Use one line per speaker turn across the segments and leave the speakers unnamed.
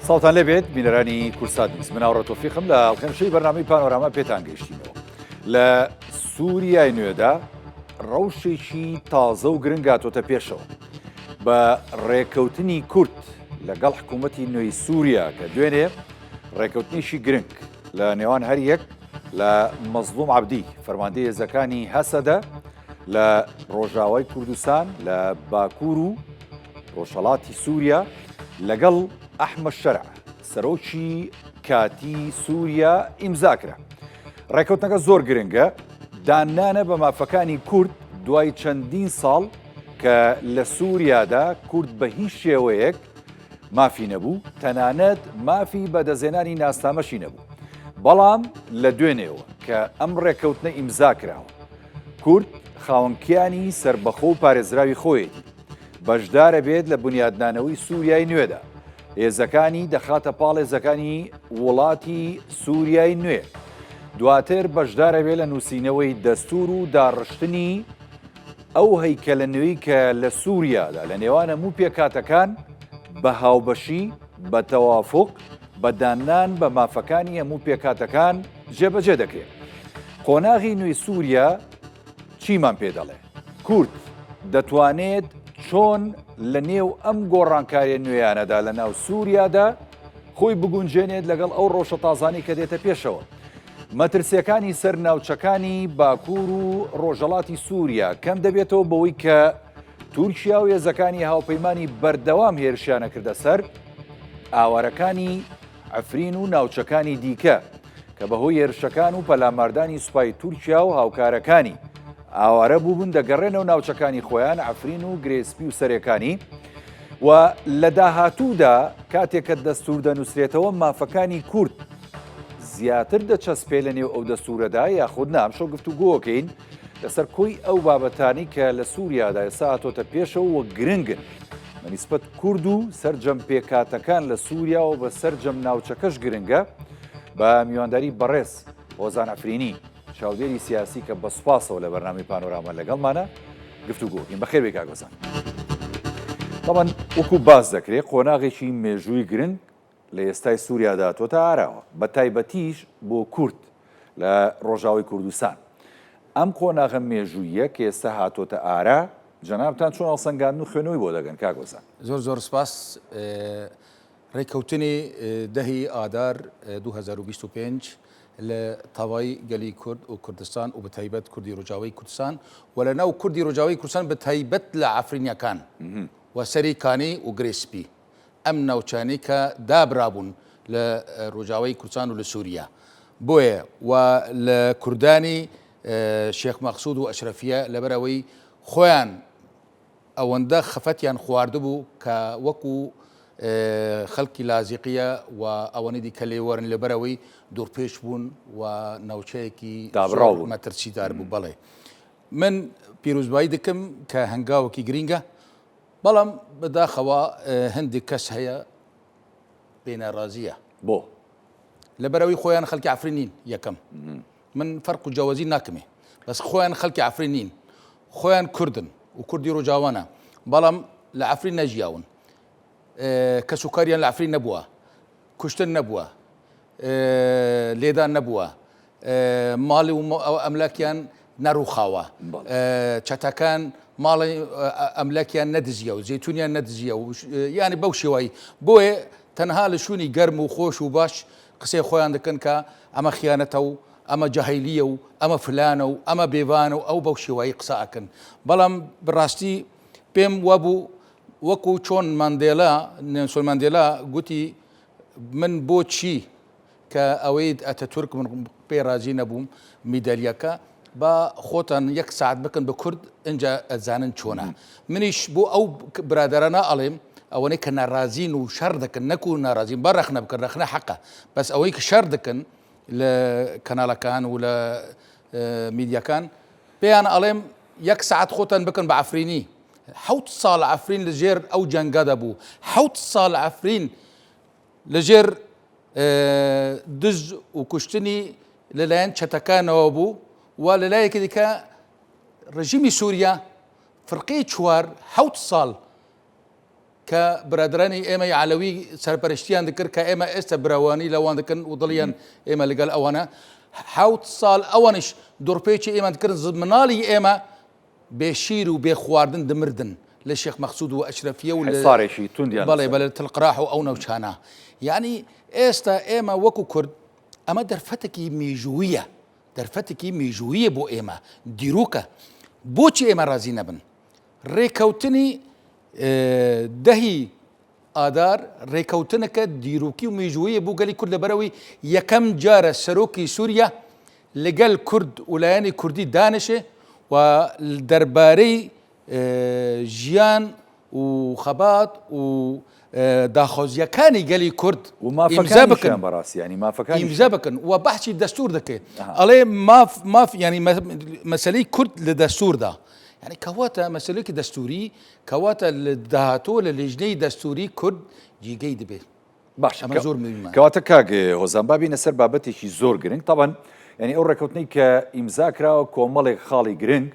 سڵاوتان لێبێت بینەرانی کوردسات نیوز من ئاوڕە تۆفیقم لە ئەڵقەی بەرنامەی پانۆراما پێتان گەیشتینەوە لە سووریای نوێدا ڕەوشێکی تازە و گرنگ هاتۆتە پێشەوە بە ڕێکەوتنی کورد لەگەڵ حکوومەتی نوێی سووریا کە دوێنێ ڕێکەوتنیشی گرنگ لە نێوان هەریەک لە مەزڵوم عەبدی فەرماندەی هێزەکانی هەسەدە لە ڕۆژاوای کوردستان لە باکوور و ڕۆژهەڵاتی سووریا لەگەڵ ئەحمە شەرع سەرۆکی کاتی سووریا ئیمزا کرا. ڕێکەوتنەکە زۆر گرنگە داننانە بە مافەکانی کورد دوای چەندین ساڵ کە لە سووریادا کورد بە هیچ شێوەیەک مافی نەبوو، تەنانەت مافی بەدەستهێنانی ناسنامەشی نەبوو. بەڵام لە دوێنێوە کە ئەم ڕێککەوتنە ئیمزا کراوە، کورد خاوەن کیانی سەربەخۆ و پارێزراوی خۆیەتی، بەشدارە بێت لە بنیادنانەوەی سووریای نوێدا، هێزەکانی دەخاتە پاڵ هێزەکانی وڵاتی سووریای نوێ، دواتر بەشدارە بێت لە نووسینەوەی دەستوور و داڕشتنی ئەو هەیکەلە نوێی کە لە سووریادا لە نێوان هەموو پێکهاتەکان بە هاوبەشی، بە تەوافوق، بە داننان بە مافەکانی هەموو پێکهاتەکان جێبەجێ دەکرێت. قۆناغی نوێی سووریا چیمان پێ دەڵێ؟ کورد دەتوانێت چۆن لە نێو ئەم گۆڕانکاریە نوێیانەدا لە ناو سووریادا خۆی بگونجێنێت لەگەڵ ئەو ڕەوشە تازانەی کە دێتە پێشەوە؟ مەترسیەکانی سەر ناوچەکانی باکوور و ڕۆژهەڵاتی سووریا کەم دەبێتەوە بەوەی کە تورکیا و هێزەکانی هاوپەیمانی بەردەوام هێرشیانە کردە سەر ئاوارەکانی عەفرین و ناوچەکانی دیکە کە بەهۆی هێرشەکان و پەلاماردانی سوپای تورکیا و هاوکارەکانی ئاوارە بووبن دەگەڕێنەوە ناوچەکانی خۆیان عەفرین و گرێسپی و سەرێکانی و لە داهاتوودا کاتێک کە دەستور دەنووسرێتەوە مافەکانی کورد زیاتر دەچەسپێ لە نێو ئەو دەستوورەدا یاخود نا؟ ئەمشەو گفتوگۆکەین لەسەر کۆی ئەو بابەتانی کە لە سووریادا ئێستا هاتۆتە پێشەوە و گرنگن بە نیسبەت کورد و سەرجەم پێکهاتەکان لە سووریا و بە سەرجەم ناوچەکەش گرنگە بە میوانداری بەڕێز هۆزان عەفرینی چاودێری سیاسی کە بە سوپاسەوە لە بەرنامەی پانۆراما لەگەڵمانە گفتوگۆکەین. بەخێر بێی کاک هۆزان. تەبعەن وەکو باس دەکرێت قۆناغێکی مێژووی گرنگ لە ئێستای سووریادا هاتووەتە ئاراوە، بە تایبەتیش بۆ کورد لە ڕۆژاوای کوردستان. ئەم قۆناغە مێژووییە کە ئێستا هاتووەتە ئارا، جەنابتان چۆن هەڵسەنگاندن و خوێندنەوەی بۆ دەکەن کاک هۆزان؟
زۆر زۆر سپاس. ڕێککەوتنی دە ی ئادار 2025 لە تەوای گەلی کورد و کوردستان و بەتایبەت کوردی ڕۆژاوای کوردستان و لە ناو کوردی ڕۆژاوای کوردستان بەتایبەت لە عەفرینیەکان و سەری کانی و گرێ سپی ئەم ناوچانەی کە دابرابوون لە ڕۆژاوای کوردستان و لە سووریا بۆیە و لە کوردانی شێخ مەقسود و ئەشرەفیە لەبەرئەوەی خۆیان ئەوەندە خەفەتیان خواردبوو کە وەکو خەڵکی لازیقیە و ئەوەنەی دیکە لێ وەرن لەبەرئەوەی دوورپێچ بوون و ناوچەیەکی
دابڕاو بوون
مەترسیدار بوو بەڵێ من پیرۆزبایی دەکەم کە هەنگاوێکی گرینگە بەڵام بەداخەوە هەندێک کەس هەیە پێ ناڕازیە.
بۆ؟
لەبەرئەوەی خۆیان خەڵکی عەفرین نین یەکەم من فەرق و جیاوازی ناکەمێ بەس خۆیان خەڵکی عەفرین نین خۆیان کوردن و کوردی ڕۆژاوانە بەڵام لە عەفرین نەژیاون کەس و کاریان لە عەفرین نەبووە کوشتن نەبووە لێدان نەبووە ماڵی و ئەملاکیان نەڕووخاوە، چەتەکان ماڵی ئەملاکیان نەدزیە و زەیتونیان نەدزیە و یانی بەو شێوایی بۆیە تەنها لە شوێنی گەرم و خۆش و باش قسەی خۆیان دەکەن کە ئەمە خیانەتە و ئەمە جاهیلیە و ئەمە فلانە و ئەمە بێوانە و ئەو بەو شێوایی قسە ئەکەن بەڵام بەڕاستی پێم وابوو وەکو چۆن ماندێلا نێلسۆن ماندێلا گوتی من بۆچی کە ئەوەی ئەتەتورک من پێی ڕازی نەبووم میدالیەکە با خۆتان یەک ساعت بکەن بە کورد ئینجا ئەزانن چۆنە منیش بۆ ئەو برادەرانە ئەڵێم ئەوەنەی کە ناڕازین و شەڕ دەکەن نەکو ناڕازین با ڕەخنە بکەن ڕەخنە حەقە بەس ئەوەی کە شەڕ دەکەن لە کەناڵەکان و لە میدیاکان پێیان ئەڵێم یەک ساعت خۆتان بکەن بە عەفرینی حەوت ساڵ عەفرین لەژێر ئەو جەنگەدا بوو حەوت ساڵ عەفرین لەژێر دز و کوشتنی لەلایەن چەتەکانەوە بوو و لەلایەکی دیکە ڕژیمی سووریا فرقەی چوار حەوت ساڵ. کە برادەرانی ئێمەی عەلەوی سەرپەرشتیان دەکرد کە ئێمە ئێستا براوانی لەوان دەکەن و دڵیان ئێمە لەگەڵ ئەوانە حوت ساڵ ئەوانش دڕپێکی ئێمە دەکردن مناڵی ئێمە بێ شیر و بێ خواردن دمردن لە شێخ مەقسود و ئەشرەفیە و
حسارێکی توندیان
بەڵێ بەڵێ تلقراح و ئەو ناوچانە یعنی ئێستا ئێمە وەکو کورد ئەمە دەرفەتێکی مێژوویە دەرفەتێکی مێژوویە بۆ ئێمە دیروکە بۆچی ئێمە ڕازی نەبن ڕێکەوتنی دەهی ئادار ڕێکەوتنەکە دیروکی و مێژوویە بۆ گەلی کورد لەبەرەوەی یەکەم جارە سەرۆکی سووریا لەگەل کورد و لایەنی کوردی دانیشێ و دەربارەی ژیان و خەبات و داخوازیەکانی گەلی کورد
و
ئیمزا بکەن
مافەکانیشیان بەڕاستی یانی مافەکانیشیان
ئیمزا بکەن و بەحسی دەستور دەکەێت ئەڵێ ماف ماف ینی مەسلەی کورد لە دەستوردا یعنی کەواتە مەسلێکی دەستوری کەواتە لە داهاتوو لە لیژنەی دەستوری کورد جیگەی دەبێت
باشە
ئەمە زۆر مهمە.
کەواتە کاک هۆزان با بینە سەر بابەتێکی زۆر گرنگ تەبەن یعنی ئەو ڕێککەوتنەی کە ئیمزا کراوە کۆمەڵێک خاڵی گرنگ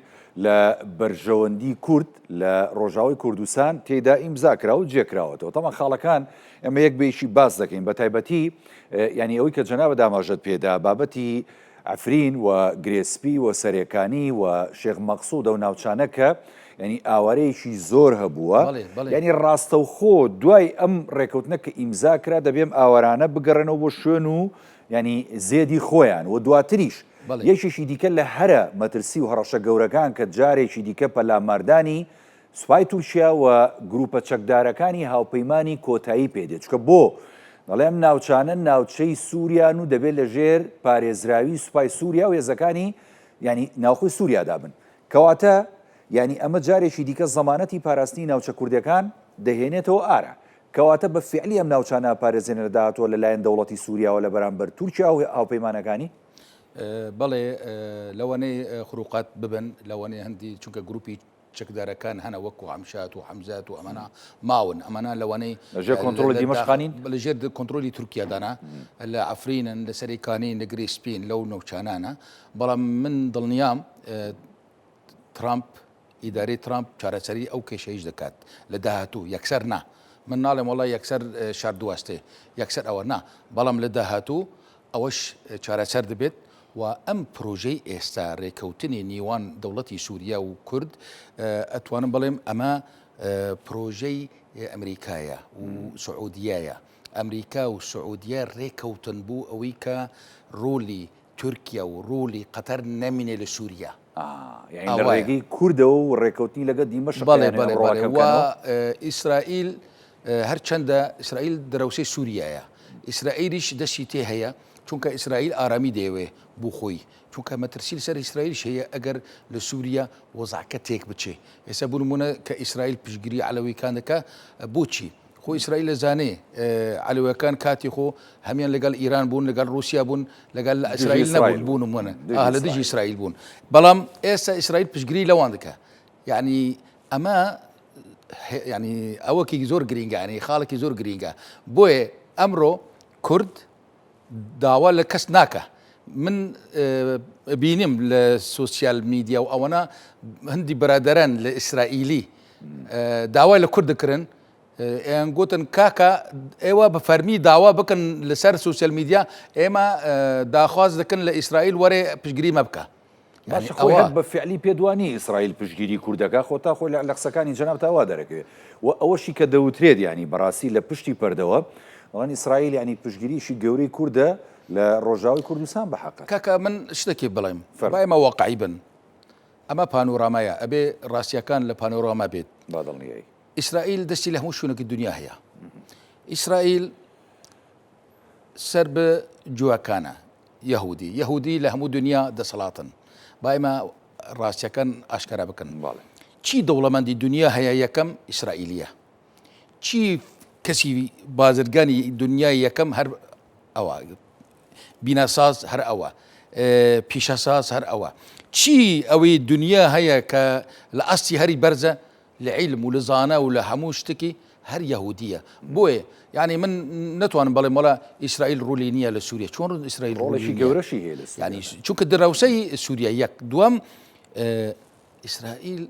لە بەرژەوەندی کورد لە ڕۆژاوای کوردستان تێدا ئیمزا کرا و جێکراوەتەوە تەمان خاڵەکان ئەمە یەک بەیەکی باس دەکەین بە تایبەتی یعنی ئەوەی کە جەنابت ئاماژەت پێدا بابەتی عەفرین و گرێ سپی و سەرێکانی و شێخ مەقسود ئەو ناوچانە کە یانی ئاوارەیەکی زۆر هەبووە یانی ڕاستەوخۆ دوای ئەم ڕێکەوتنە کە ئیمزا کرا دەبێ ئەم ئاوارانە بگەڕێنەوە بۆ شوێن و یانی زێدی خۆیان و دواتریش یەکێکی دیکە لە هەرە مەترسی و هەڕەشە گەورەکان کە جارێکی دیکە پەلاماردانی سوپای تورکیا و گروپە چەکدارەکانی هاوپەیمانی کۆتایی پێدێت، چونکە بۆ؟ دەڵێ ئەم ناوچانە ناوچەی سوریان و دەبێت لە ژێر پارێزراوی سوپای سوریا و هێزەکانی یانی ناوخۆی سوریادا بن. کەواتە یانی ئەمە جارێکی دیکە زەمانەتی پاراستنی ناوچە کوردیەکان دەهێنێتەوە ئارا. کەواتە بە فیعلی ئەم ناوچانە ئەپارێزێنە لە داهاتووە لە لایەن دەوڵەتی سوریاوە لە بەرامبەر تورکیا و هاوپەیمانەکانی؟
بەڵێ لەوانەیە خروقات ببن، لەوانەیە هەندی چونکە گروپی چەکدارەکان هەنە وەکو عەمشات و حەمزات و ئەمانە ماون ئەمانە لەوانەی
لەژێر کۆنترۆڵی دیمەشقانین
لەژێر کۆنترۆلی تورکیادانە لە عەفرینن لە سەرێکانین لە گرێ سپین لەو نەوچانانە بەڵام من دڵنیام ترامپ ئیدارەی ترامپ چارەسەری ئەو کێشەیش دەکات لە داهاتوو یەکسەر نا من ناڵێم وڵا یەکسەر شار دواستێ یەکسەر ئەوە نا بەڵام لە داهاتوو ئەوەش چارەسەر دەبێت و ئەم پرۆژەی ئێستا رێکەوتنی نیوان دەوڵەتی سوریا و کورد ئەتوانم بڵێم ئەمە پرۆژەی ئەمریکایە و سعودیایە ئەمریکا و سعودیە رێکەوتن بوو ئەوەی کە رۆلی تورکیا و رۆلی قەتەر نەمینێ لە سوریا.
یانی لە ڕێگەی کوردەوە و ڕێکەوتنی لەگەڵ دیمەشق
بەڵێ بەڵێ بەڵێ و ئیسرائیل هەرچەندە ئیسرائیل دراوسێی سووریایە ئیسرائیلیش دەستی تێ هەیە چونکە ئیسرائیل ئارامی دەیەوێ بۆ خۆی چونکە مەترسی لەسەر ئیسرائیلش هەیە ئەگەر لە سووریا وەزعەکە تێک بچێ ئێستا بۆ نمونە کە ئیسرائیل پشتگیری عەلەویکان دەکا بۆچی خۆ ئیسرائیل دەزانێ عەلەویەکان کاتی خۆ هەمیان لەگەڵ ئیران بوون لەگەڵ رووسیا بوون لەگەڵ لە ئیسرائیل نەبوون بوون نمونە لە دژی ئیسرائیل بوون بەڵام ئێستا ئیسرائیل پشتگیری لەوان دەکا یعنی ئەمە ینی ئەوەکی زۆر گرینگە ینی خاڵێکی زۆر گرینگە بۆیە ئەمڕۆ کورد داوا لە کەس ناکە من بینیم لە سوسیال میدیا و ئەوەنە هەندی برادران لە ئیسرائیلی داوای لە کورد دەکردن ئەیان گوتن کاکە ئێوە بە فەرمی داوا بکەن لەسەر سوسیال میدیا ئێمە داخواز دەکەن لە ئیسرائیل وەرێ پشتگیری مە بکە
باشە خۆی هەر بە فعلی پێت وا نییە ئیسرائیل پشتگیری کورد دەکا خۆ تا خۆی لە قسەکانی جەنابتا وا دەرەکەوێ و ئەوەشی کە دەوترێت یانی بەڕاستی لە پشتی پەردەوە دەڵێن ئیسرائیل یانی پشتگیریی گەورەی کوردە لە ڕۆژاوای کوردستان بە حەقە.
کاکە من شتێکی بڵێم با ئێمە واقعی بن ئەمە پانۆرامایە ئەبێ ڕاستیەکان لە پانۆراما بێت.
با دڵنیایی.
ئیسرائیل دەستی لە هەموو شوێنێکی دنیا هەیە ئیسرائیل سەر بە جووەکانە یەهودی یەهودی لە هەموو دنیا دەسەڵاتن با ئێمە ڕاستیەکان ئاشکرا بکەن چی دەوڵەمەندی دنیا هەیە یەکەم ئیسرائیلیە چی کەسی بازرگانی دنیای یەکەم هەر ئەوە بیناساز هەر ئەوە پیشەساز هەر ئەوە چی ئەوەی دنیا هەیە کە لە ئاستی هەری بەرزە لە عیلم و لە زانا و لە هەموو شتێکی هەر یەهودیە بۆیە یعنی من نتوانم بڵێم وڵا ئیسرائیل ڕولی نییە لە سووریا چۆن ئیسرائیل
ڕۆڵێکی گەورەشی هەیە لە
ینی چونکە دراوسەی سووریا یەک دووەم ئیسرائیل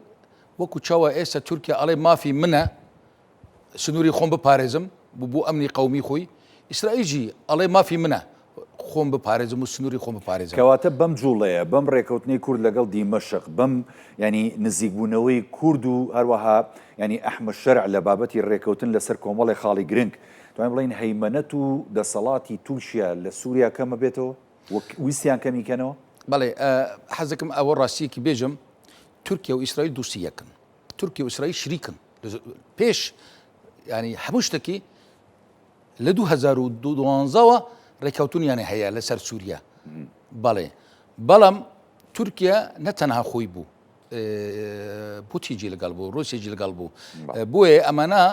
وەکو چاوە ئێستا تورکیا ئەڵێ مافی منە. سنووری خۆم بپارێزم بۆ ئەمنی قەومی خۆی، ئیسرائیل ژی ئەڵێ مافی منە خۆم بپارێزم و سنووری خۆم بپارێزم.
کەواتە بەم جوڵەیە، بەم ڕێکەوتنەی کورد لەگەڵ دیمەشق، بەم یانی نزیکبوونەوەی کورد و هەروەها یانی ئەحمەد شەرع لە بابەتی ڕێکەوتن لەسەر کۆمەڵێک خاڵی گرنگ، توانین بڵێین هەیمەنەت و دەسەڵاتی تورکیا لە سووریا کەم ئەبێتەوە و ویستیان کەمی کەنەوە؟
بەڵێ حەزەکەم ئەوە ڕاستییەکی بێژم، تورکیا و ئیسرائیل دوستی یەکن. تورکیا و ئیسرائیل شریکن پێش ینی هەموو شتێکی لە 2012ەوە ڕێککەوتنیان هەیە لەسەر سووریا بەڵێ بەڵام تورکیا نە تەنها خۆی بوو پوتیجی لەگەڵ بوو رووسیجی لەگەڵ بوو بۆیە ئەمانە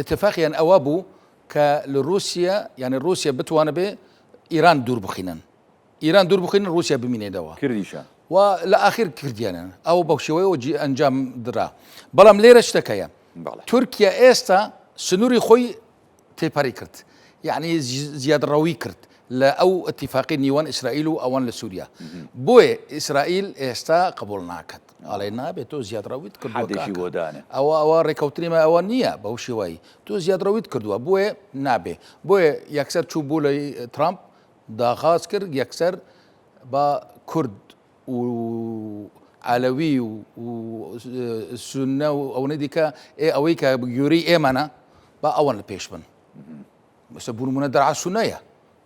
اتفاقیان ئەوە بوو کە لە رووسیا یعنی رووسیا بتوانە بێ ئیران دوور بخینن ئیران دوور بخینن ڕووسیا بمینێتەوە.
کردیشیان.
و لە ئاخیر کردیانن ئەو بەو شێوەیەوە جی ئەنجام درا. بەڵام لێرە شتەکەیە.
بەڵێ.
تورکیا ئێستا سنووری خۆی تێپەری کرد. یعنی زیادڕەوی کرد لە ئەو ئەتیفاقی نیوان ئیسرائیل و ئەوان لە سووریا. بۆیە ئیسرائیل ئێستا قبوڵ ناکات. ئەڵێ نابێت تۆ زیادڕەویت کردووە
حەدێکی
کاکە.
بۆ دانێ.
ئەوە ئەوە ڕێکەوتنی مە ئەوە نییە بەو شێوەی. تۆ زیادڕەویت کردووە بۆیە نابێ. بۆیە یەکسەر چوو بۆ لای ترامپ داخاز کرد یەکسەر با کورد و عەلەوی و سوننە و ئەوەنەی دیکە ئێ ئەوەی کە گوێرەی ئێمەە با ئەوەن لە پێش بن مەسە بوو نمونە دەرعا سونەیە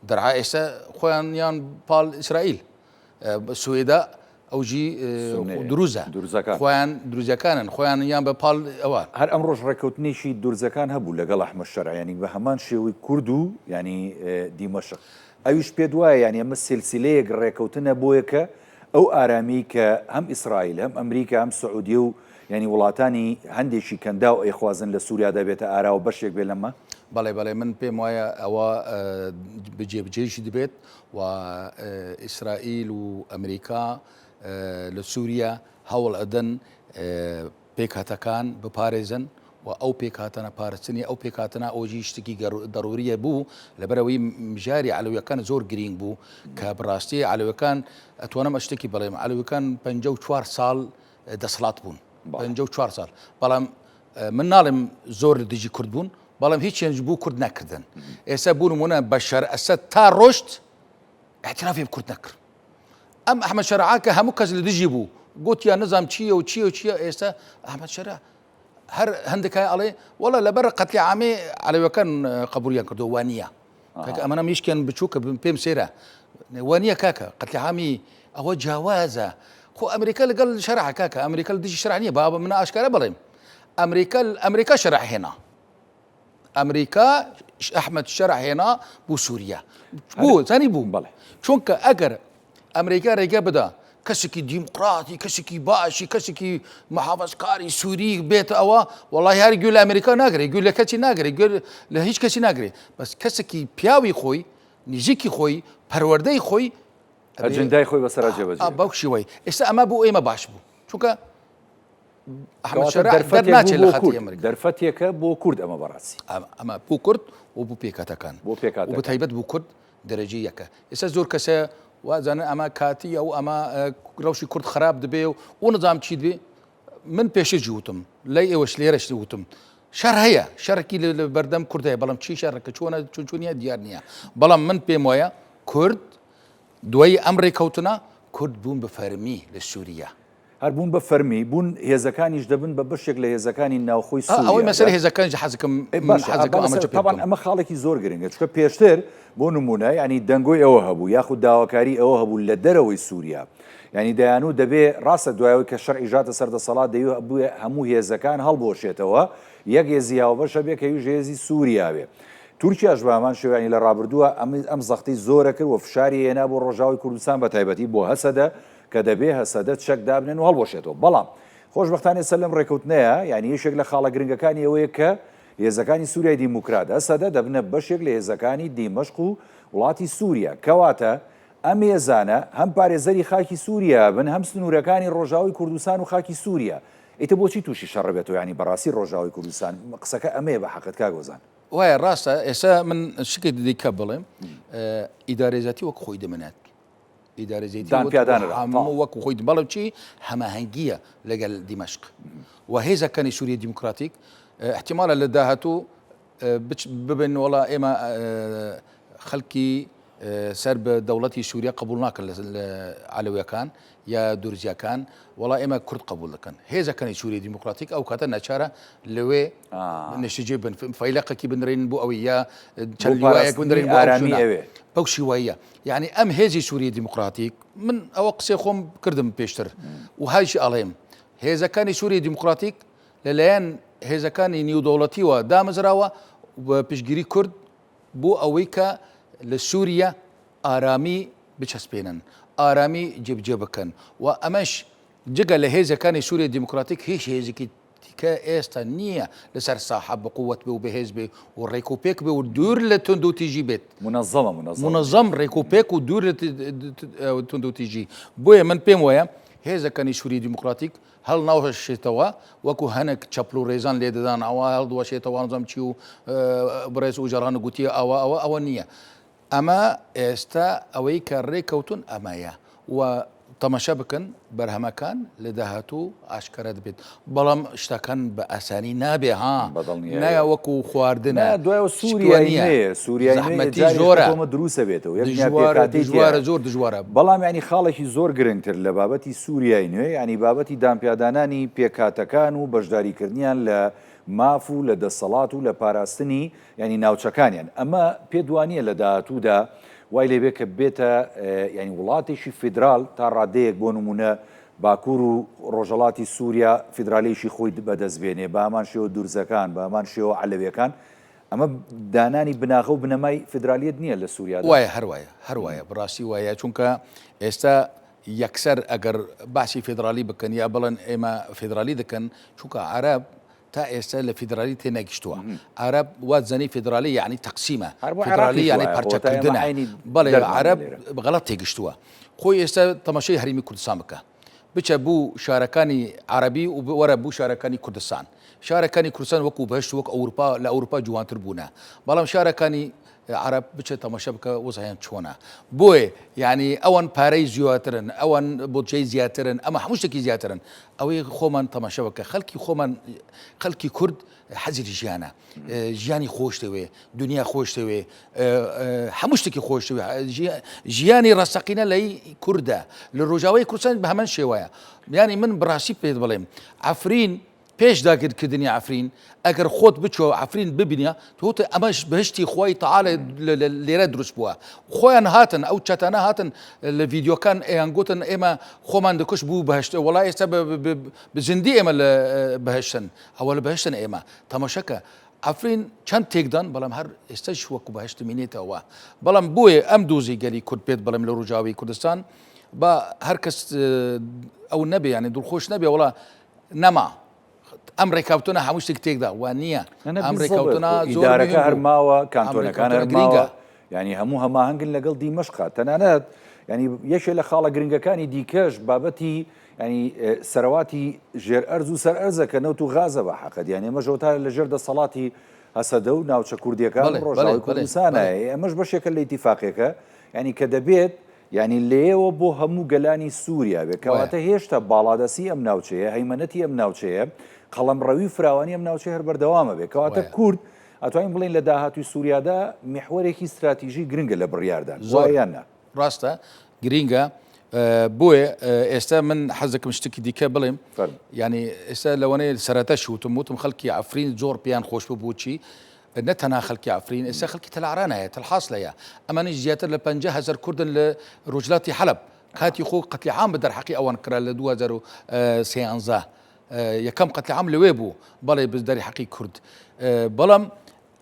دەرعا ئێستا خۆیان یان پاڵ ئیسرائیل سوێدا ئەوجی دروزە خۆیان دروزەکانن خۆیان یان بە پاڵ ئەوە.
هەر ئەمڕۆش ڕێککەوتنێکی دورزەکان هەبوو لەگەڵ ئەحمەد شەرع یانی بە هەمان شێوەی کورد و یانی دیمەشق ئەویش پێت وایە یانی ئەمە سلسلەیەک ڕێکەوتنە بۆیە کە ئەو ئارامی کە هەم ئیسرائیل هەم ئەمریکا هەم سعودیە و یانی وڵاتانی هەندێکی کەنداو ئەیخوازن لە سووریا دەبێتە ئاراوە بەشێک بێ لەمە؟
بەڵێ بەڵێ من پێم وایە ئەوە بجێبجێیشی دەبێت و ئیسرائیل و ئەمریکا لە سووریا هەوڵ ئەدەن پێکهاتەکان بپارێزن و ئەو پێکهاتانە پارستنی ئەو پێکهاتەنە ئەوجی شتێکی دەروریە بوو لەبەرەوەی مژاری عەلەویەکان زۆر گرینگ بوو کە بڕاستی عەلەوەکان ئەتوانم شتێکی بڵێم عەلەوەکان 54 ساڵ دەسەڵات بوون 54 ساڵ بەڵام من ناڵێم زۆر لە دژی کورد بوون بەڵام هیچیان بوو کورد نەکردن ئێستا بوو نمونە بەشار ئەسەد تا ڕۆشت اعترافی کورد نەکرد ئەم ئەحمەد شەرعا کە هەموو کەس لە دژی بوو گوتیان نزام چییە و چییە و چییە ئێستا ئەحمەد شەرع هەر هەندێکای ئەڵێ وەڵا لەبەر قەتلی عامێ عەلەوەکان قبولیان کردو وانە کاکە ئەمەە میشکیان بچووکە پێم سێرە وانە کاکە قەتلی عامی ئەوە جیاوازە خۆ ئەمریکا لەگەڵ شەرع کاکە ئەمریکا لە دژی شەرع نییە بابە من ئاشکارە بڵێم ئەمریکا ئەمریکا شەرع هێنا ئەمریکا ئەحمد شەرع هێنا بۆ سووریا بۆ زانی بوو
بەڵێ
چونکە ئەگەر ئەمریکا ڕێگە بدا کەسێکی دیموکراتی کەسێکی باشی کەسێکی محافزکاری سووری بێت ئەوە وڵی هەر گوێ لە ئەمریکا ناگرێت گوێ لە کەسی ناگرێت گوێ لە هیچ کەسی ناگرێت بەس کەسێکی پیاوی خۆی نزیکی خۆی پەروەردەی خۆی
ئەجندای خۆی بەسەرا جێبەجێ
بەو شێوەی ئێستا ئەمە بۆ ئێمە باش بوو چونکە
دەرفەتێکە بۆ کورد ئەمە بەڕاستی
ئەمە بۆ کورد و بۆ پێکاتەکان
بۆ پێکات
بە تایبەت بۆ کورد دەرەجە یەکە ئێستا زۆر کەسە وازانە ئەمە کاتی ئەو ئەمە ڕەوشی کورد خراپ دەبێ و و نظام چی دێ من پێشە جوتم لای ئێوەش لێرەش وتم شەر هەیە شەرکی لە بەردەم کورد هەیە بەڵام چی شەڕەکە چۆنە چون چونیە دیار نییە بەڵام من پێم وایە کورد دوای ئەم ڕێکەوتنە کورد بوون بە فەرمی لە سووریا
هەر بوون بە فەرمی بوون هێزەکانیش دەبن بە بەشێک لە هێزەکانی ناوخۆی سووریا.
ئەوەی مەسەلەی هێزەکانیش حەزەکەم
باشە
حەزەکەم ئاماژە پێ
تەبعەن
بکەم.
ئەمە خاڵێکی زۆر گرنگە چونکە پێشتر بۆ نموونە یانی دەنگۆی ئەوە هەبوو یاخود داواکاری ئەوە هەبوو لە دەرەوەی سووریا یانی دەیانوو دەبێ ڕاستە دوای ئەوەی کە شەرعیش هاتە سەر دەسەڵات دەیوە بووە هەموو هێزەکان هەڵبوەشێتەوە یەک هێزی هاوبەش هەبێ کە ئەویش هێزی سووریا بێ تورکیاش بە هەمان شێوە یانی لە ڕابردووە ئەم ئەم زەختەی زۆرە کرد و فشاری هێنا بۆ ڕۆژاوای کوردستان بە تایبەتی بۆ هەسەدە کە دەبێ هەسەدە چەک دابنێن و هەڵبوەشێتەوە. بەڵام خۆشبەختانە ئێستا لەم ڕێکەوتنەیا یانی یەکێک لە خاڵە گرنگەکانی ئەوەیە کە هێزەکانی سوریای دیموکرات، هەسەدە، دەبنە بەشێک لە هێزەکانی دیمەشق و وڵاتی سوریا. کەواتە ئەم هێزانە هەم پارێزەری خاکی سوریا ئەبن هەم سنوورەکانی ڕۆژاوای کوردستان و خاکی سوریا. ئیتر بۆچی تووشی شەڕ بێتەوە یانی بەڕاستی ڕۆژاوای کوردستان قسەکە ئەمەیە بە حەقت کاک هۆزان.
وایە ڕاستە ئێستا من شتێکی دیکە بڵێم ئیدارەی زاتی وەک خۆی دەمێنێت. ئیدارەی زەیتی
دان پیادانرا
هەموو وەکو خۆی بەڵێ چی هەماهەنگیە لەگەل دیمەشق و هێزەکانی سووریە دیموکراتیک احتیمالە لە داهاتوو ببن وەڵا ئێمە خەڵکی سەر بە دەوڵەتی سووریا قبول ناکەن لە عەلەویەکان یا دورزیەکان وەڵا ئێمە کورد قبول دەکەن هێزەکانی سووری دیموکراتیک ئەو کاتە ناچارە لەوێ نیشتەجێ بن فەیلەقێکی بنرین بۆ ئەوەی یا چەند لیوایەک بنرین بۆ ئارامی ئەوێ بەو شیواییە یعنی ئەم هێزی سووری دیموکراتیک من ئەوە قسەی خۆم کردم پێشتر و هایشی ئەڵێم هێزەکانی سووری دیموکراتیک لەلایەن هێزەکانی نیودەوڵەتیوە دامەزراوە و پشتگیری کورد بۆ ئەوەی کە لە سووریە ئارامی بچەسپێنن، ئارامی جێبجێ بکەن و ئەمەش جگە لە هێزەکانی سووریە دیموکراتیک هیچ هێزێکی دیکە ئێستا نییە لەسەر ساحە بقوت بێ و بەهێز بێ و ڕێک و پێک بێ و دوور لە توندوتیژی بێت.
منەزەمە منەزەم.
منەزەم ڕێک و پێک و دوور لە توندوتیژی. بۆیە من پێم وایە هێزەکانی سووریە دیموکراتیک هەڵناوەشێتەوە وەکو هەنێک چەپل و ڕێزان لێ دەدان ئەوە هەڵدوەشێتەوە نزم چی و بڕێز ئوجەڵان گوتیە ئەوە ئەوە ئەوە نییە ئەمە ئێستا ئەوەی کە ڕێکەوتون ئەمەیە و تەمەشا بکەن بەرهەمەکان لە داهاتوو ئاشکرا دەبێت بەڵام شتەکان بە ئاسانی نابێ ها نایە وەکو خواردنە
دوای سووریای نوێ سووریای
زەحمەتی زۆرە
ئەمە دروستە بێتەوە یەک
دژوارە دژوارە زۆر دژوارە
بەڵام ینی خاڵێکی زۆر گرنگتر لە بابەتی سووریای نوێ ینی بابەتی دانپیادانانی پێکهاتەکان و بەشداریکردنیان لە ماف و لە دەسەڵات و لە پاراستنی ینی ناوچەکانیان ئەمە پێت وانییە لە داهاتوودا وای لێبێ کە بێتە ینی وڵاتێکی فیدرال تا ڕادەیەک بۆ نمونە باکوور و ڕۆژهەڵاتی سووریا فیدرالیی خۆی بەدەست بێنێ، بە هەمان شێوە دورزەکان، بە هەمان شێوە عەلەویەکان، ئەمە دانانی بناغە و بنەمای فیدرالیەت نییە لە سووریادا؟
وایە هەر وایە، هەر وایە، بەڕاستی وایە، چونکە ئێستا یەکسەر ئەگەر باسی فیدرالی بکەن یا بڵێن ئێمە فیدرالی دەکەن، چونکە عەرەب تا ئێستا لە فیدرالی تێنەگیشتووە، عەرەب وا دەزانی فیدرالی یەعنی تەقسیمە، فیدرالی یەعنی پارچەکردنە، بەڵێ عەرەب غەڵەت تێگەشتووە. خۆی ئێستا تەماشای هەرێمی کوردستان بکە، بچە بو شارەکانی عەرەبی و وەرە بو شارەکانی کوردستان. شارەکانی کوردستان وەکو بەهەشت وەک ئەوروپا لە ئەوروپا جوانتر بوونە، بەڵام شارەکانی عەرەب بچە تەماشا بکە وەزعیان چۆنە. بۆیە یعنی ئەوان پارەی زیاترن، ئەوان بودجەی زیاترن، ئەمە هەموو شتێکی زیاترن. ئەوەی خۆمان تەماشا بکە خەلکی خۆمان خەلکی کورد حەزی لە ژیانە ژیانی خۆش دەوێ دنیا خۆش دەوێ هەموو شتێکی خۆش دەوێ ژیانی ڕاستەقینە لای کوردە لە ڕۆژاوای کوردستان بە هەمان شێوەیە یانی من بڕاستی پێت بڵێم عفرین پێش داگیرکردنی عفرین ئەگەر خۆت بچۆ عفرین ببینە تۆتە ئەمەش بەهشتی خۆی تەعالە لێرە دروست بووە خۆیان هاتن ئەو چەتانە هاتن لە ڤیدیۆکان ئەیان گوتن ئێمە خۆمان دەکوشت بوو بەهشت وڵا ئێستا بە زیندی ئێمە لە بەهشتن ئەوە لە بەهشتن ئێمە تەماشەکە عفرین چەند تێکدان بەڵام هەر ئێستاش وەکو بەهشت مینێتەوە بەڵام بۆیە ئەم دۆزی گەلی کورد پێت بڵێم لە ڕۆژاوی کوردستان با هەر کەس ئەو نەبێ یانی دڵخۆش نەبێ وڵا نەما ئەم ڕێککەوتنە هەموو شتێک تێکدا وا نییە ئەم ڕێککەوتنە
ئیدارەکە هەر ماوە کانتۆنەکان هەر ماوە ینی هەموو هەماهەنگن لەگەڵ دیمەشقا تەنانەت ینی یەکێ لە خاڵە گرنگەکانی دیکەش بابەتی ینی سەرواتی ژێر ئەرز و سەر ئەرزە کە نەوت و غازە بە حەقەت یان ئێمە ژەوتا لە ژێر دەسەڵاتی هەسەدە و ناوچە کوردیەکان ڕۆژاوای کوردستانە ئەمەش بەشێکە لە ئیتیفاقێکە ینی کە دەبێت یانی لێیەوە بۆ هەموو گەلانی سووریا بێ، کەواتە هێشتا باڵادەستی ئەم ناوچەیە، هەیمەنەتی ئەم ناوچەیە، قەڵەمڕەوی و فراوانی ئەم ناوچەیە هەر بەردەوامە بێ. کەواتە کورد ئەتوانین بڵێین لە داهاتووی سووریادا میحوەرێکی ستراتیژی گرنگە لە بڕیاردان، وایە یان نا؟
ڕاستە، گرینگە. بۆیە ئێستا من حەز دەکەم شتێکی دیکە بڵێم. یانی ئێستا لەوانەیە سەرەتاش وتم، وتم خەڵکی عەفرین زۆر پێیان خۆش بوو بۆچی؟ نە تەنها خەلکی عەفرین ئێستا خەلکی تەلعران هەیە تەلحاسل هەیە ئەمانیش زیاتر لە 50 هەزار کوردن لە ڕۆژلاتی حەلەب کاتی خۆ قەتلی عام بە دەرحەقی ئەوان کرا لە 2013 یەکەم قەتلی عام لەوێ بوو بەڵێ بە دەرحەقی کورد بەڵام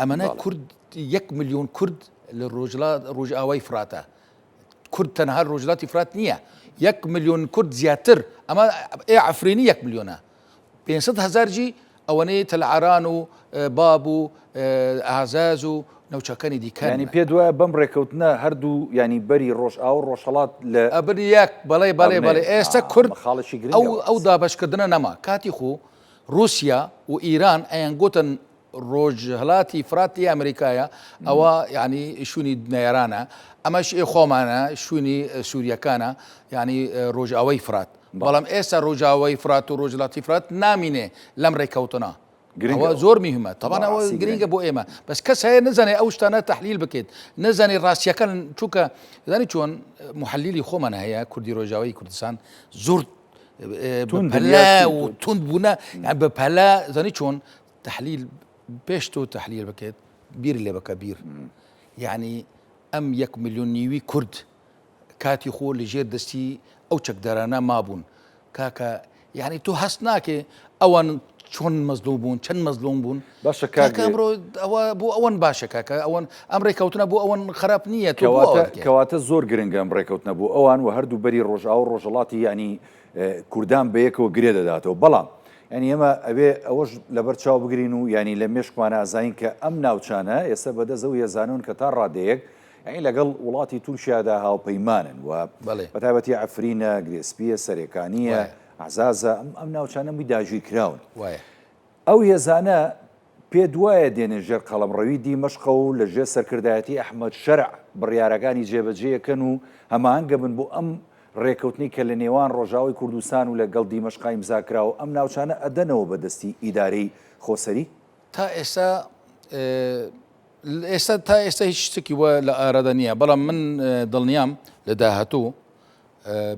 ئەمانە کورد 1 میلیۆن کورد لە ڕۆژلات ڕۆژئاوای فراتە کورد تەنها ڕۆژلاتی فرات نییە 1 میلیۆن کورد زیاتر ئەمە ئێ عەفرینی 1 میلیۆنە 500 هەزار جی ئەوەنەی تەلعەران و باب و ئازاز و ناوچەکانی دیکەن.
یانی پێت وایە بەم ڕێکەوتنە هەردوو یانی بەری ڕۆژئاوا و ڕۆژهەڵات لە.
ئەبن یەک بەڵێ بەڵێ بەڵێ ئێستا کورد خاڵێکی گرنگە ئەو ئەو دابەشکردنە نەما کاتی خۆ ڕووسیا و ئیران ئەیان گوتن ڕۆژهەلاتی فرات ی ئەمریکایە ئەوە یعنی شوونی نەیارانە ئەمەش ئێ خۆمانە شوونی سووریەکانە یعنی ڕۆژئاوای فرات بەڵام ئێستا ڕۆژاوای فرات و ڕۆژهەڵاتی فرات نامینێ لەم ڕێککەوتنە. ئەوە زۆر مهمە تەبان ئەوە گرنگە بۆ ئێمە بەس کەس هەیە نزانێت ئەو شتانە تحلیل بکەیت نزانانی ڕاستیەکان چونکە زانی چۆن محلیلی خۆمان هەیە کوردی ڕۆژاوی کوردستان زۆر پەلە و تند بوونە یان بە پەلە زانی چۆن تحلیل پێش تۆ تحلیل بکەیت بیر لێ بکە بیر یعنی ئەم یەک میلیۆن نیوی کورد کاتی خۆ لە ژێر دەستی ئەو چەکدارانە مابوون کاکە یعنی تۆ هەست ناکێ ئەوان چۆن مەزلوم بوون چەند مەزلوم بوون
باشە کاکە
ئەمڕۆ ئەوە بۆ ئەوەن باشە کاکە ئەوەن ئەم ڕێککەوتنە بۆ ئەوەن خراپ نییە
کەواتە زۆر گرنگە ئەم ڕێککەوتنە بۆ ئەوان و هەردوو بەری ڕۆژئاوا و ڕۆژهەڵاتی یعنی کوردان بەیەکەوە گرێ دەداتەوە بەڵام یعنی ئێمە ئەبێ ئەوەش لەبەر چاو بگرین و یعنی لە مێشکمان ئازانین کە ئەم ناوچانە ئێستا بەدەست ئەو هێزانەون کە تا ڕادەیەک یانی لەگەڵ وڵاتی تورکیادا هاوپەیمانن و بەتایبەتی عەفرینە، گرێسپییە، سەرێکانییە، عەزازە، ئەم ناوچانە هەمووی داگیرکراون. ئەو هێزانە پێت وایە دێنە ژێر قەڵەمڕەوی دیمەشقەوە و لە ژێر سەرکردایەتی ئەحمەد شەرع بڕیارەکانی جێبەجێ ئەکەن و هەماهەنگە بن بۆ ئەم ڕێکەوتنەی کە لە نێوان ڕۆژاوای کوردستان و لەگەڵ دیمەشقا ئیمزا کراوە ئەم ناوچانە ئەدەنەوە بە دەستی ئیدارەی خۆسەری؟
تا ئێستا ئێستا تا ئێستا هیچ شتێکی وە لە ئارادا نییە بەڵام من دڵنیام لە داهاتوو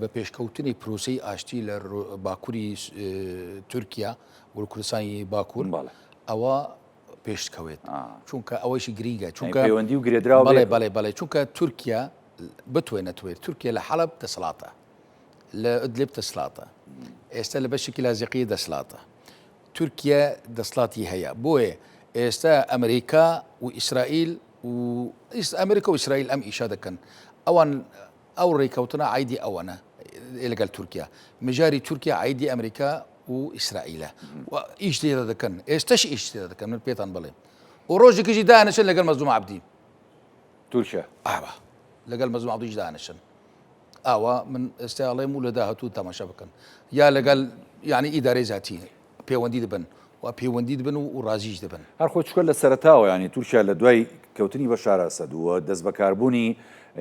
بە پێشکەوتنی پرۆسەی ئاشتی لە باکووری تورکیا و کوردستانی باکوور ئەوە پێشکەوێت چونکە ئەوەیشی گرینگە چونکە
پەیوەندی و گرێدراو
بەڵێ بەڵێ بەڵێ چونکە تورکیا بتوێ نەتوێت تورکیا لە حەڵب دەسەڵاتە لە ئەدلب دەسڵاتە ئێستا لە بەشێکی لازیقی دەسڵاتە تورکیە دەسڵاتی هەیە بۆیە ئێستا ئەمریکا و ئیسرائیل و ئەمریکا و ئیسرائیل ئەم ئیشە دەکەن ئەوان ئەو ڕێکەوتنە عیدی ئەوەنە لەگەل تورکیا مژاری تورکیا عیدی ئەمریکا و ئیسرائیلە و ئیش لێرە دەکەن ئێستش ئیش لێرە دەکەن من پێتان بڵێم و ڕۆژێکیشی دانیشن لەگەڵ مەزلوم عەبدی
تورکیا
ئاوا لەگەڵ مەزلوم عەبدیش دانیشن ئاوا من ئێستا ئەڵێم و لە داهاتوو تەماشا بکەن یا لەگەل یعنی ئیدارەی زاتی پەیوەندی دەبن و پەیوەندی دەبن و ڕازیش دەبن.
هەر خۆی چونکە لە سەرەتاوە یانی تورکیا لە دوای کەوتنی بەشار ئەسەد و دەستبەکاربوونی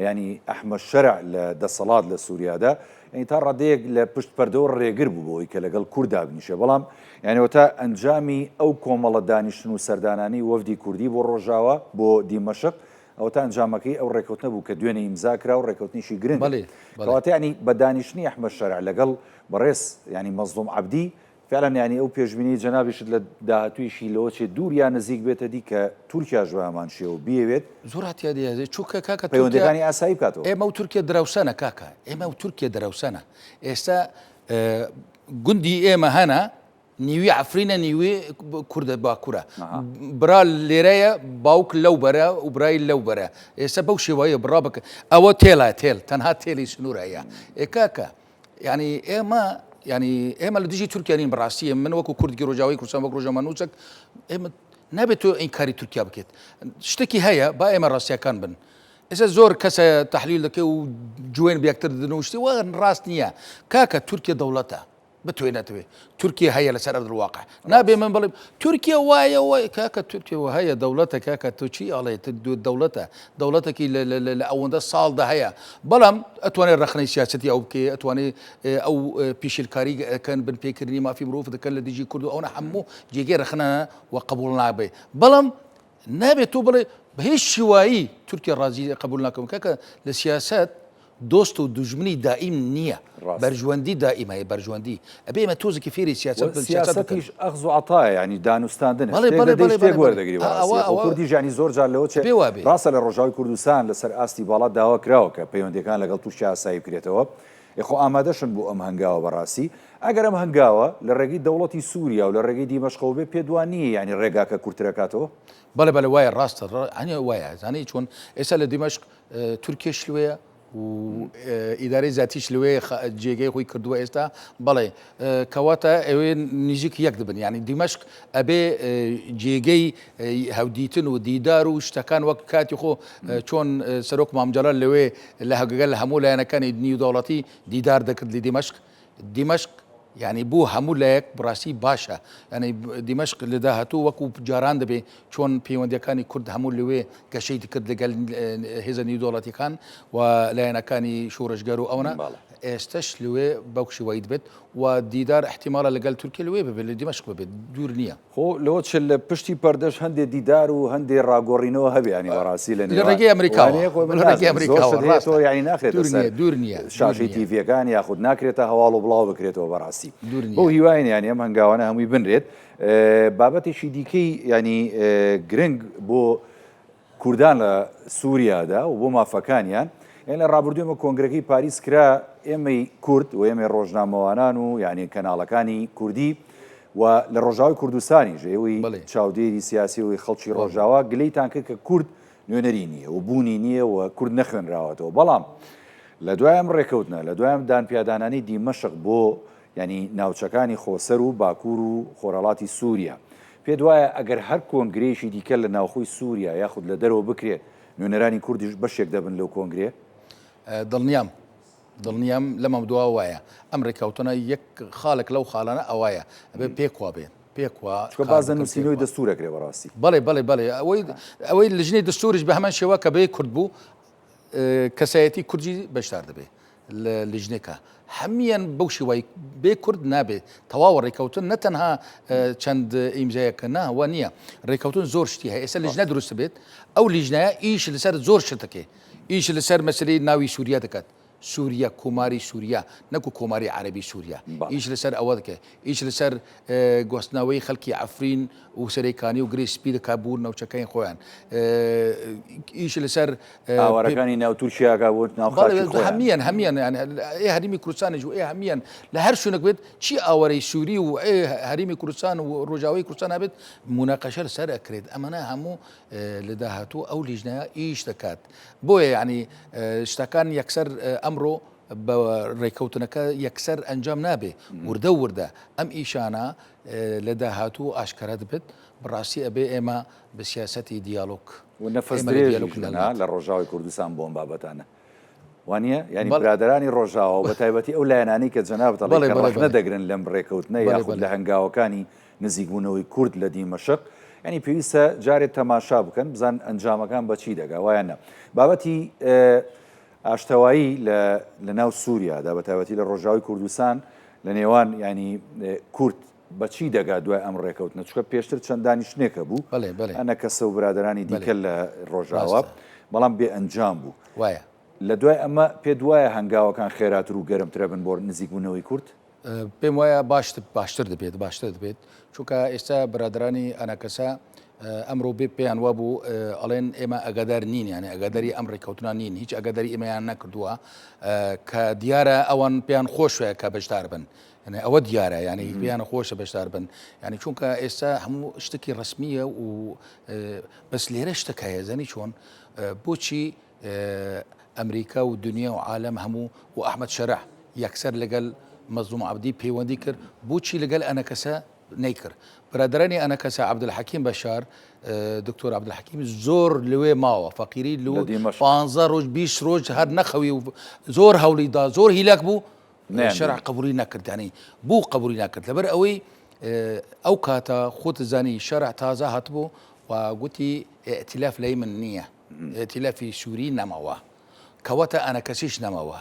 یانی ئەحمەد شەرع لە دەسەڵات لە سوریادا یانی تا ڕادەیەک لە پشت پەردەوە ڕێگر بوو بۆی کە لەگەڵ کورد دابنیشێ بەڵام یانی وەتا ئەنجامی ئەو کۆمەڵە دانیشتن و سەردانانەی وەفدی کوردی بۆ ڕۆژاوا بۆ دیمەشق ئەوەتا ئەنجامەکەی ئەو ڕێکەوتنە بوو کە دوێنێ ئیمزا کرا و ڕێکەوتنێکی گرنگە.
بەڵێ بەڵێ.
کەواتە یانی بە دانیشتنی ئەحمەد شەرع لەگەڵ بەڕێز یانی مەزڵوم عەبدی فعلا یانی ئەو پێشبینیەی جەنابیشت لە داهاتوویشی لەوە چێ دوور یا نزیک بێتە دی کە تورکیاش بە هەمان شێوە بیەوێت
زۆر هاتیە دی چونکە کاکە تورکیا
پەیوەندیەکانی ئاسایی بکاتەوە.
ئێمە و تورکیا دراوسەنە کاکە ئێمە و تورکیا دراوسەنە ئێستا گوندی ئێمە هەنە نیوی عەفرینە نیوی کوردە باکورە برا لێرەیە باوک لەو بەرە و برای لەو بەرە ئێستا بەو شێوەیە بڕا بکە ئەوە تێڵە تێل تەنها تێلی سنوور هەیە ئێکاکە ینی ئێمە ینی ئێمە لە دژی تورکیا نین بەڕاستی من وەکو کوردی ڕۆژاوی کوردستان وەک ڕۆژنامەنووسێک ئێمە نابێت تۆ ئینکاری تورکیا بکەیت شتێکی هەیە با ئێمە ڕاستیەکان بن ئێستا زۆر کەسە تحلیل دەکەی و جوێن بەیەکتر دەدەن و شتی وا ڕاست نییە کاکە تورکیا دەوڵەتە بتوێ نەتوێ تورکیە هەیە لەسەر ئەرض الواقع نابێ من بڵێم تورکیە وایە وای کاکە تورکیە هەیە دەوڵەتە کاکە تۆ چی ئەڵێ دەوڵەتە دەوڵەتێکی لە ئەوەندە ساڵدا هەیە بەڵام ئەتوانێت ڕەخنەی سیاسەتی ئەو بکەی ئەتوانێت ئەو پیشلکاری ئەکەن بن پێکردنی مافی مرۆڤ دەکەن لە دژی کورد و ئەوە هەموو جێگەی ڕەخنە و قبول نابێ بەڵام نابێت تۆ بڵێ بە هیچ شێوایی تورکیا ڕازی قبول ناکەم کاکە لە سیاسەت دۆست و دوژمنی دائیم نییە بەرژوەندی دائیم هەیە بەرژوەندی ئەبێ ئێمە تۆزێکی فێری سیاسەت بن سیاسەت بکەن.
سیاسەتیش ئەخز و عەتایە یانی دانوستاندنە
بەڵێ
شتێک
بەڵێ
دەدەی
بەڵێ
شتێک
بەڵێ
وەردەگری
ئا
بەڕاستی
ئەوە
خۆ
ئەوە
کوردیش یانی زۆر جار لەوە چێ
ئەبێ وابێ.
ڕاستە لە ڕۆژاوای کوردستان لەسەر ئاستی باڵا داوا کراوە کە پەیوەندیەکان لەگەڵ تورکیا ئاسایی بکرێتەوە ئێ خۆ ئامادەشن بۆ ئەم هەنگاوە بەڕاستی ئەگەر ئەم هەنگاوە لە ڕێگەی دەوڵەتی سوریا و لە ڕێگەی دیمەشقەوە بێ پێت وا نییە یانی ڕێگاکە کورترەکاتەوە؟
بەڵێ بەڵێ وایە ڕاستە ڕ وایە زانی چۆن ئێستا لە دیمەشق تورکیەش لوێیە و ئیدارەی زاتیش لەوێ جێگەی خۆی کردووە ئێستا بەڵێ کەواتە ئەوێ نزیک یەک دەبن یعنی دیمەشق ئەبێ جێگەی هەودیتن و دیدار و شتەکان وەک کاتی خۆ چۆن سەرۆک مامجلال لەوێ لە هەگەگە لە هەموو لایەنەکانی نیودەوڵەتی دیدار دەکرد لە دیمەشق دیمەشق یانی بۆ هەموو لایەک بڕاستی باشە یانی دیمەشق لە داهاتوو وەکو جاران دەبێ چۆن پەیوەندیەکانی کورد هەموو لەوێ گەشەی دەکرد لەگەل هێزە نیودەوڵەتیەکان و لایەنەکانی شۆڕشگەر و ئەوەنە. ئێستەش لەوێ بەو شێوەی دەبێت و دیدار ئیحتیمالە لەگەل تورکیە لەوێ ببێت لە دیمەشق ببێت دوور نییە.
خۆ لەوە چ لە پشتی پەردەش هەندێ دیدار و هەندێ ڕاگۆڕینەوە هەبێ یانی بەڕاستی لە
لە ڕێگەی ئەمریکاوە
وانەیە خۆی من
لە ڕێگەی
نازانم زۆر
ئەمریکاوە
شت هەیە
ڕاستە
تۆ یانی ناخرێتە
دوور
سەر
نییە دوور نییە دوور
شاشەی
نییە
تیڤیەکان یاخود ناکرێتە هەواڵ و بڵاو بکرێتەوە بەڕاستی
دوور
بەو
نییە.
هیواین یانی ئەم هەنگاوانە هەمووی بنرێت بابەتێکی دیکەی یانی گرنگ بۆ کوردان لە سوریادا و بۆ مافەکانیان، یانی لە ڕابردوو ئێمە کۆنگرەکەی پاریس کرا ئێمەی کورد و ئێمەی ڕۆژنامەوانان و یانی کەناڵەکانی کوردی و لە ڕۆژاوای کوردستانیش ئێوەی چاودێری سیاسی و خەڵکی ڕۆژاوا گلەیتان کرد کە کورد نوێنەری نییە و بوونی نییە و کورد نەخوێنراوەتەوە بەڵام لە دوای ئەم ڕێکەوتنە لە دوای ئەم دانپیادانانی دیمەشق بۆ یانی ناوچەکانی خۆسەر و باکوور و خۆرهەڵاتی سووریا. پێت وایە ئەگەر هەر کۆنگرەیەکی دیکە لە ناوخۆی سووریا یاخود لە دەرەوە بکرێت، نوێنەرانی کوردیش بەشێک دەبن لەو کۆنگرەیە؟
دڵنیام، دڵنیام لەمەودوا وایە. ئەم رێککەوتنە یەک خاڵێک لەو خاڵانە ئەوایە ئەبێ پێکوە بێت، پێکوە
چونکە
کار
باس لە
بکەن
نووسینەوەی
پێکوە.
دەستوور ئەکرێ بەڕاستی.
بەڵێ، بەڵێ، بەڵێ. ئەوەی ئەوەی لجنەی دەستووریش بە هەمان شێوە کە بێ کورد بوو، کەسایەتی کوردی بەشدار دەبێ لە لیژنەکە هەمیان بەو شێوای بێ کورد نابێت تەواوە ڕێککەوتن نە تەنها چەند ئیمزایەکە نا وە نییە ڕێککەوتن زۆر شتی هەیە ئێستا لیژنە دروست بێت ئەو لیژنەیە ئیش لەسەر زۆر شتەکەی ئیش لەسەر مەسلەی ناوی سووریا دەکات سووریا کۆماری سووریا نەکو کۆماری عەربی سووریا ئیش لەسەر ئەوە دەکەێت ئیش لەسەر گواستنەوەی خەلکی عەفرین و سەرێکانی و گرێ سپی دەکات بوو ناوچەکەی خۆیان ئیش لەسەر
ئاوارەکانی ناو تورکیاگا بۆ ناو خاکی خۆیان.
هەمیان هەمیان یانی ئێ هەرێمی کوردستانیش و ئێ هەمیان لە هەر شوێنێک بێت چی ئاوارەی سووری و ئێ هەرێمی کوردستان و ڕۆژاوای کوردستان هەبێت موناقەشە لەسەر ئەکرێت ئەمانە هەموو لە داهاتوو ئەو لیژنەیە ئیش دەکات بۆیە یعنی شتەکان یەکسەر ئەمڕۆ بە ڕێکەوتنەکە یەکسەر ئەنجام نابێ وردە وردە ئەم ئیشانە لە داهاتوو ئاشکرا دەبێت بەڕاستی ئەبێ ئێمە بە سیاسەتی دیالۆگ
و نەفەس درێژیش بن لە ڕۆژاوای کوردستان بۆ ئەم بابەتانە وانە یانی برادەرانی ڕۆژاوا و بە تایبەتی ئەو لایەنانەی کە جەنابت ئەڵێی کە ڕەخنە دەگرن لەم ڕێکەوتنە یاخود لە هەنگاوەکانی نزیکبوونەوەی کورد لە دیمەشق یانی پێویستە جارێ تەماشا بکەن بزان ئەنجامەکان بە چی دەگا وایە نا بابەتی ئاشتەوایی لە لە ناو سووریادا بە تایبەتی لە ڕۆژاوی کوردستان لە نێوان ینی کورد بە چی دەگا دوای ئەم ڕێکەوتنە چونکە پێشتر چەند دانیشتنێک هەبوو
بەڵێ بەڵێ
ئەنەکەسە و برادەرانی دیکە لە ڕۆژاوا
ڕاستە.
بەڵام بێ ئەنجام بوو
وایە.
لە دوای ئەمە پێت وایە هەنگاوەکان خێراتر و گەرمترە بن بۆ نزیکبوونەوەی کورد؟
پێم وایە باشتر باشتر دەبێت باشتر دەبێت چونکە ئێستا برادرانی ئەنەکەسە ئەمڕۆ بێ پێیان وابوو ئەڵێن ئێمە ئەگادار نین یانە ئەگاداری ئەم ڕێککەوتنا نین هیچ ئەگاداری ئێمەیان نەکردووە کە دیارە ئەوان پێیان خۆشە کە بەشدار بن یعنی ئەوە دیارە یعنی پێیان خۆشە بەشدار بن یعنی چونکە ئێستا هەموو شتێکی ڕسمیە و بەس لێرە شتەکە هەیە زانی چۆن بۆچی ئەمریکا و دنیا و عالم هەموو و ئەحمد شەرع یەکسەر لەگەل مەزلوم عەبدی پەیوەندی کرد بۆچی لەگەل ئەنەکەسە نەیکرد برادرانی ئەنەکەسە عەبدولحەکیم بەشار دکتۆر عەبدولحەکیم زۆر لەوێ ماوە فەقیری لو 15 ڕۆژ 20 ڕۆژ هەر نەخەوی و زۆر هەوڵی دا زۆر هیلاک بوو شەرع قبولی نەکرد ینی بوو قبولی نەکرد لەبەر ئەوەی ئەو کاتە خۆت زانی شەرع تازە هاتبوو و گوتی ئیتلاف لای من نییە ئیتلافی سووری نەماوە کەواتە ئەنەکەسیش نەماوە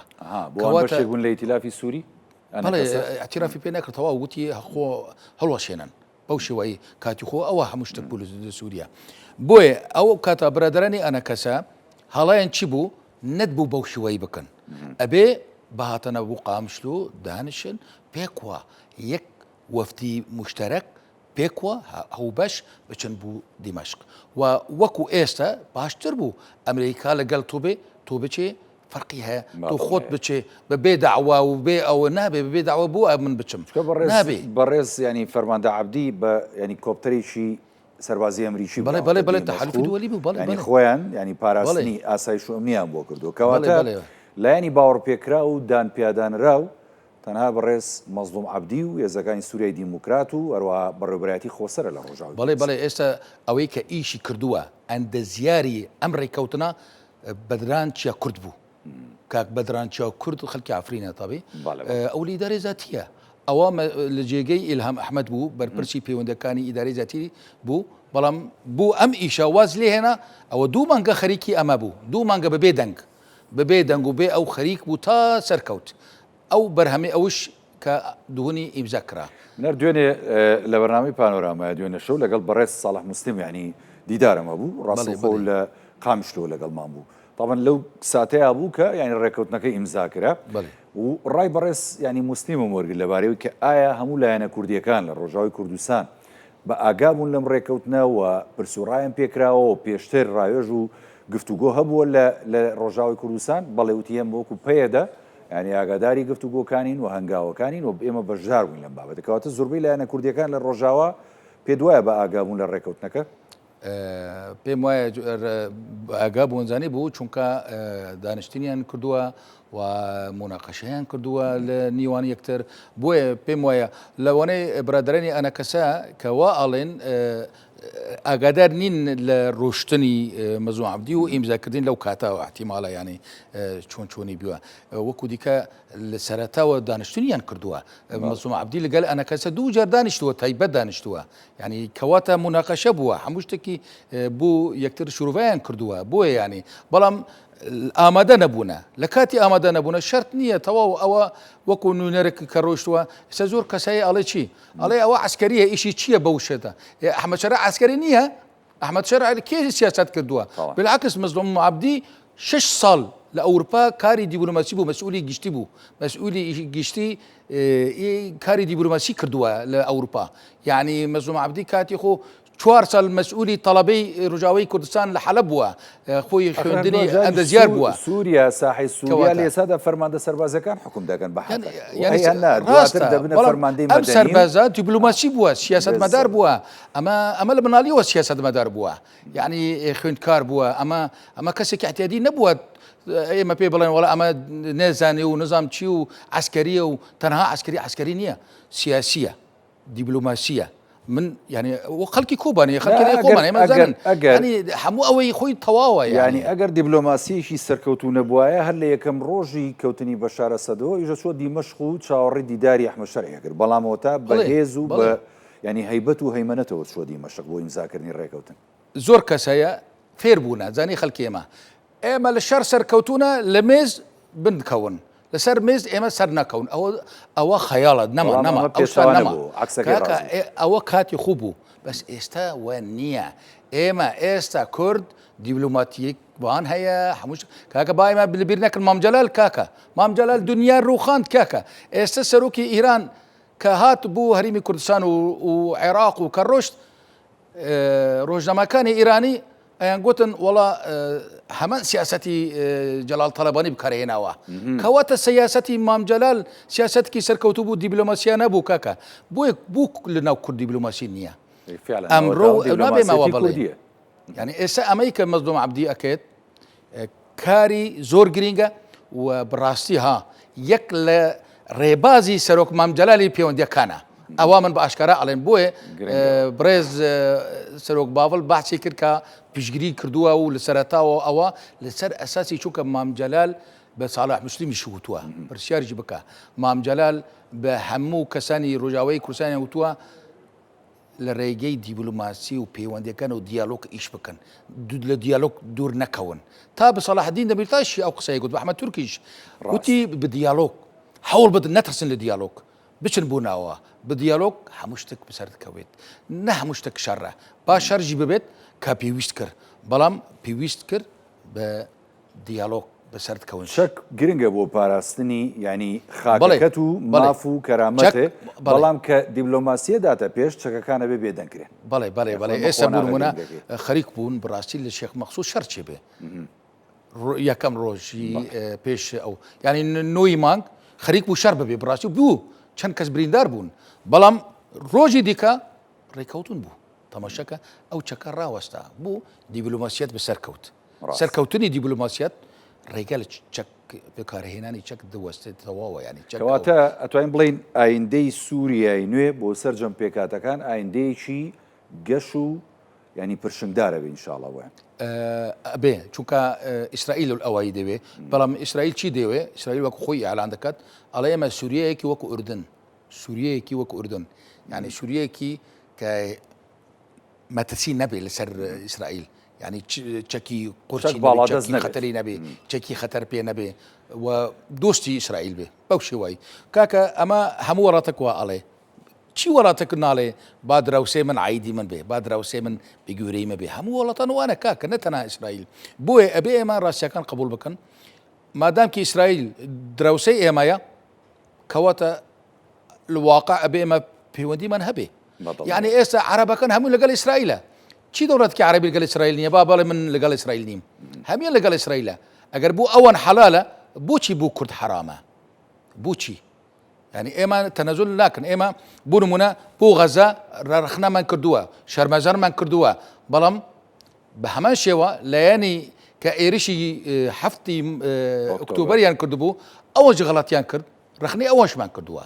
کەواتە بوون لە ئیتلافی سووری
اعترافی پێ نەکرد تەواو وتی خۆ هەڵوەشێنن بەو شێوەی کاتی خۆ ئەوە هەموو شتێک بوو لە سووریا بۆیە ئەو کاتە برادرانی ئەنەکەسە هەڵیان چی بوو نەت بوو بەو شێوەی بکەن ئەبێ بەهاتەنە بوو قامشلو دانیشن پێکوە یەک وەفدی مشتەرەک پێکوە هەوبەش بچن بوو دیمەشق و وەکو ئێستا باشتر بوو ئەمریکا لەگەڵ تۆ بێ تۆ بچێ فەرقی هەیە تۆ خۆت بچێ بە بێ داوا و بێ ئەوە نابێ بێ داوا بۆ من بچم
نابێ بەڕێز ینی فەرماندە عەبدی بە ینی کۆپتەرێکی سەربازی ئەمریکی
بەڵێ بەڵێ بەڵێ تەحالفی دووەلی بوو بەڵێ
ینی خۆیان ینی پاراستنی ئاسایش و ئەمنیان بۆ کردو کەواتە لایەنی باوەڕپێکراو و دان پیادانراو تەنها بەڕێز مەزڵوم عەبدی و هێزەکانی سوریای دیموکرات و هەروەها بەڕێوەبەرایەتی خۆسەرە لە ڕۆژاوای
بەڵێ بەڵێ ئێستا ئەوەی کە ئیشی کردووە ئەندەزیاری ئەم ڕێککەوتنە بەدران چیا کورد بوو کاک بەدران چیا کورد خەلکی عەفرینە تابی ئەو لە ئیدارەی زاتیە ئەوە لە جێگەی ئیلهام ئەحمەد بوو بەرپرسی پەیوەندەکانی ئیدارەی زاتی بوو بەڵام بوو ئەم ئیشە واز لێهێنا ئەوە دوو مانگە خەریکی ئەمە بوو دوو مانگە بەبێ دەنگ بەبێ دەنگ و بێ ئەو خەریک بوو تا سەرکەوت. ئەو بەرهەمی ئەوش کە دوهنی ئیمزا کرا.
نەر دوێنێ لە بەرنامەی پانۆرامای دوێنێ شەو لەگەڵ بەڕێز ساڵح موسلیم یانی دیدارم هەبوو ڕاستەوخۆ لە قامیشلۆ لەگەڵمان بوو تاوان لەو ساتەیا بوو کە یانی ڕێککەوتنەکە ئیمزا کرا و ڕای بەڕێز یانی موسلیمم وەرگرت لەبارەیەوەی کە ئایا هەموو لایەنە کوردییەکان لە ڕۆژاوای کوردستان بە ئاگا بوون لەم ڕێککەوتنە و پرس و ڕایان پێکراوە و پێشتر ڕاوێژ و گفتوگۆ هەبووە لە لە ڕۆژاوای کوردستان؟ بەڵێ وتی ئێمە وەکو پەیەدە یانی ئاگاداری گفتوگۆکانین و هەنگاوەکانین و ئێمە بەشدار بووین لەم بابەتە. کەواتە زۆربەی لایەنە کوردییەکان لە ڕۆژاوا پێت وایە بە ئاگا بوون لە ڕێککەوتنەکە؟
پێم وایە ئاگا بوون زانی بوو چونکە دانیشتنیان کردووە و موناقەشەیان کردووە لە نیوان یەکتر بۆیە پێم وایە لەوانەیە برادرانی ئەنەکەسە کە وا ئاڵێن ئاگادار نین لە ڕۆشتنی مەزوو عبدی و ئیمزاکردن لەو کاتەوە احتیمالە ینی چۆن چۆنی بووە وەکو دیکە لە سەرەتاوە دانیشتنیان کردووە مەزوم عبدی لەگەل ئەنەکەسە دوو جار دانیشتووە تایبەت دانیشتووە یانی کەواتە موناقەشە بووە هەموو شتێکی بۆ یەکتر شرۆڤەیان کردووە بۆیە یانی بەڵام ئامادە نەبوونە لە کاتی ئامادە نەبوونە شرت نییە تەواو ئەوە وەکو نوێنەرێک کە ڕۆشتووە ئێستا زۆر کەسایی ئەڵێ چی ئەڵێ ئەوە عسکەریە ئیشی چییە بەو شتە ئەحمەد شەرع عسکەری نییە ئەحمەد شەرع کێ سیاست کردووە بالعکس مەزلوم عەبدی شش ساڵ لە ئەوروپا کاری دیبلۆماسی بوو مەسئولی گشتی بوو مەسئولی گشتی کاری دیبلۆماسی کردووە لە ئەوروپا یعنی مەزلوم عەبدی کاتی خۆ چوار ساڵ مەسئولی تەڵەبەی ڕژاوی کوردستان لە حەلەب بووە خۆی خوێندنی ئەندەزیار بووە
سووریا ساحی سووریا لە ئێستادا فەرماندە سەربازەکان حکوم دەکەن بە ڕاستە فەرماندەی
ئەم سەربازە دیبلۆماسی بووە سیاسەتمەدار بووە ئەمە ئەمە لە مناڵیەوە سیاسەتمەدار بووە یعنی خوێندکار بووە ئەمە ئەمە کەسێکی اعتیادی نەبووە ئێمە پێی بڵێن وڵا ئەمە نێزانێ و نظام چی و عسکەریە و تەنها عسکەری عسکەری نییە سیاسیە دیبلۆماسیە من یعنی و خەڵکی کۆبانێ خەڵکی خۆمان ئێمە زانن
ئەگەر
هەموو ئەوەی خۆی تەواوە
یعنی ئەگەر دیبلۆماسیەکی سەرکەوتوو نەبوایە هەر لە یەکەم ڕۆژی کەوتنی بەشار ئەسەدەوە ئیژە چووە دیمەشق و چاوەڕێی دیداری ئەحمەد شەرعی ئەکرد بەڵام ئەوەتا بە هێز و بە یانی هەیبەت و هەیمەنەتەوە چووە دیمەشق بۆ ئیمزاکردنی ڕێکەوتن.
زۆر کەس هەیە فێر بوونە زانی خەلکی ئێمە ئێمە لە شەر سەرکەوتونە لە مێز بنکەون لەسەر مێز ئێمە سەر نەکەون ئەوە ئەوە خەیاڵە نەما
بەڵام
نەما
ئەمە
ئەو شتان
پێچەوانە
نەما
بوو عەکسەکەی
کاکە
ڕاست بوو.
ئەوە کاتی خو بوو بەس ئێستا وە نییە ئێمە ئێستا کورد دیبلۆماتیک وان هەیە هەمووش کاکە با ئێمە لەبیر نەکەن مام جەلال کاکە مام جەلال دنیا ڕووخاند کاکە ئێستا سەرۆکی ئیران کە هات بۆ هەرێمی کوردستان و و عێراق و کە ڕۆشت ڕۆژنامەکانی ئیرانی ئەیان گوتن وەڵا هەمان سیاسەتی جەلال تەلەبانی بکارهێناوە کەواتە سیاسەتی مام جەلال سیاسەتێکی سەرکەوتوو بوو دیبلۆماسیە نەبوو کاکە بۆیە بوو لە ناو کورد دیبلۆماسی نییە ئەمڕۆ نابێ ماوە بڵێ یعنی ئێستا ئەمەی کە مەزلوم عەبدی ئەکێت کاری زۆر گرینگە و بڕاستی ها یەک لە ڕێبازی سەرۆک مام جەلالی پەیوەندیەکانە ئەوە من بە ئاشکرا ئەڵێن بۆیە بڕێز سەرۆک باڤڵ باسی کرد کە پشگیری کردووە و لە سەرەتاوە ئەوە لەسەر ئەساسی چونکە مام جەلال بە ساڵح مسلمیش وتووە پرسیارش بکە مام جەلال بە هەموو کەسانی ڕۆژاوای کوردستانیان وتووە لە رێگەی دیبلۆماسی و پەیوەندیەکان و دیالۆگ ئیش بکەن لە دیالۆگ دوور نەکەون تا بە سەڵاحەدین دەمیرتاشی ئەو قسەی گوت بە ئەحمەد تورکیش گوتی بە دیالۆگ هەوڵ بدەن نەترسن لە دیالۆگ بچن بۆ ناوە بە دیالۆگ هەموو شتێک بەسەر دەکەوێت نە هەموو شتێک شەڕە با شەرجی ببێت کە پێویست کرد بەڵام پێویست کرد بە دیالۆگ بەسەر دکەون.
چەک گرنگە بۆ پاراستنی یانی خاکەکەت و ماف و کەرامەتێ بەڵام کە دیبلۆماسیە داتە پێش چەکەکان ئەبێ بێدەنگ کرێن.
بەڵێ بەڵێ بەڵێ ئێستا بۆ نمونە خەریک بوون بڕاستی لە شێخ مەقسود شەڕ چێ بێ یەکەم ڕۆژی پێش ئەو یعنی نۆی مانگ خەریک بوو شەڕ ببێ بڕاستی بوو چەند کەس بریندار بوون بەڵام ڕۆژی دیکە ڕێکەوتون بوو تەماشاکە ئەو چەکە ڕاوەستا بوو دیبلۆماسیەت بەسەر کەوت. سەرکەوتنی دیبلۆماسیەت ڕێگە لە چەک بەکارهێنانی چەک دەوەستێت تەواوە یانی
چەک کەواتە ئەتوانین بڵێین ئایندەی سووریای نوێ بۆ سەرجەم پێکهاتەکان ئایندەیەکی گەش و یانی پرشنگدار ئەبێ ئینشاڵا بۆیان.
ئەبێ چونکە ئیسرائیل ئەوایی دەوێ بەڵام ئیسرائیل چی دەوێ ئیسرائیل وەکو خۆی ئیعلان دەکات ئەڵێ ئێمە سووریەیەکی وەکو ئوردن سووریەیەکی وەکو ئوردن یعنی سووریەیەکی کە مەترسی نەبێ لەسەر ئیسرائیل. یعنی چەکی قورسی باڵادەست خەتەری نەبێ چەکی خەتەر پێ نەبێ و دۆستی ئیسرائیل بێ بەو شێوایی کاکە ئەمە هەموو وڵاتەک وا ئەڵێ چی وڵاتەک ناڵێ با دراوسێ من عیدی من بێ با دراوسێ من بگوێرەی مە بێ هەموو وڵاتان وانە کاکە نە تەنها ئیسرائیل بۆیە ئەبێ ئێمە ڕاستیەکان قبول بکەن مادام کی ئیسرائیل دراوسێ ئێمەیە کەواتە لواقع ئەبێ ئێمە پەیوەندیمان هەبێ یعنی ئێستا عربەکان هەموو لەگەڵ ئیسرائیلە چی دەوڵەتکی عربی لەگەڵ ئیسرائیل نییە با بەڵێ من لەگەڵ ئیسرائیل نیم هەمیە لەگەڵ ئیسرائیلە ئەگەر بۆ ئەوان حەلالە بۆچی بۆ کورد حرامە بۆچی یعنی ئێمە تەنەزول ناکەن ئێمە بۆ نمونە بۆ غەزە ڕەخنەمان کردووە شەرمەزارمان کردووە بەڵام بە هەمان شێوە لایەنی کە ئێرشی هەفتی ئۆکتۆبەریان کردبوو ئەوەش غەڵەتیان کرد ڕەخنەی ئەوەشمان کردووە